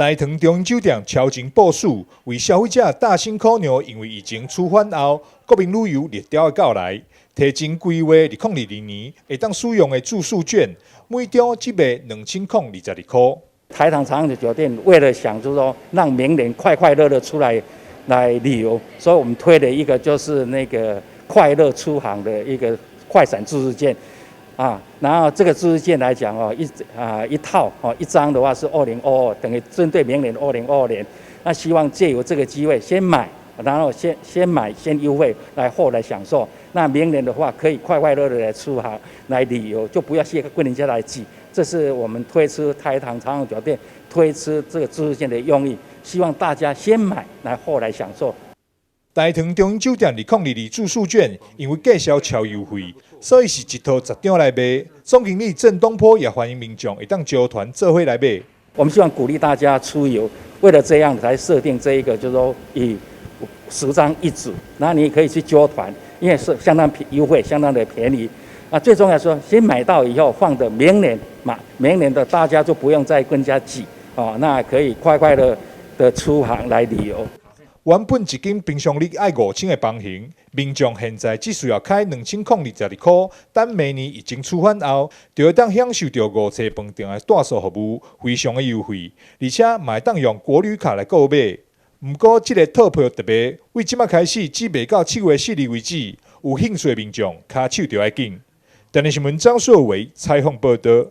大唐中央酒店超前部署，為消費者大辛苦讓，因為疫情趨緩後，國民旅遊熱潮的到來，提前規劃2022年會當使用的住宿券，每張只賣2022塊。台糖長榮酒店為了想就是說，讓明年快快樂樂出來來旅遊，所以我們推了一個就是那個快樂出航的一個快閃住宿券。啊，然後這個住宿券來講哦，一套哦一張的話是二零二二，等於針對明年2022年，那希望借由這個機會先買，然後先買先優惠，來後來享受。那明年的話可以快快樂樂來出航來旅遊，就不要去跟人家來擠。這是我們推出台糖長榮酒店推出這個住宿券的用意，希望大家先買來後來享受。大唐中央酒店2022住宿券，因為價銷超優惠，所以是一套10張來賣。總經理鄭東坡也歡迎民眾會當揪團做伙來買。我們希望鼓勵大家出遊，為了這樣才設定這一個，就是說以10張一組，那你可以去揪團，因為是相當優惠，相當的便宜。啊，最重要說，先買到以後放的明年嘛，明年的大家就不用再跟人家擠哦，那可以快快樂的出航來旅遊。原本一間平常日愛5000的房型，民眾現在只需要開2022塊，等明年疫情趨緩後，就會當享受著五層飯店的住宿服務，非常的優惠，而且嘛會當用國旅卡來購買。毋過，這个套票特別，為這馬開始只賣到7月4日為止，有興趣的民眾跤手著愛緊。電視新聞張碩偉採訪報導。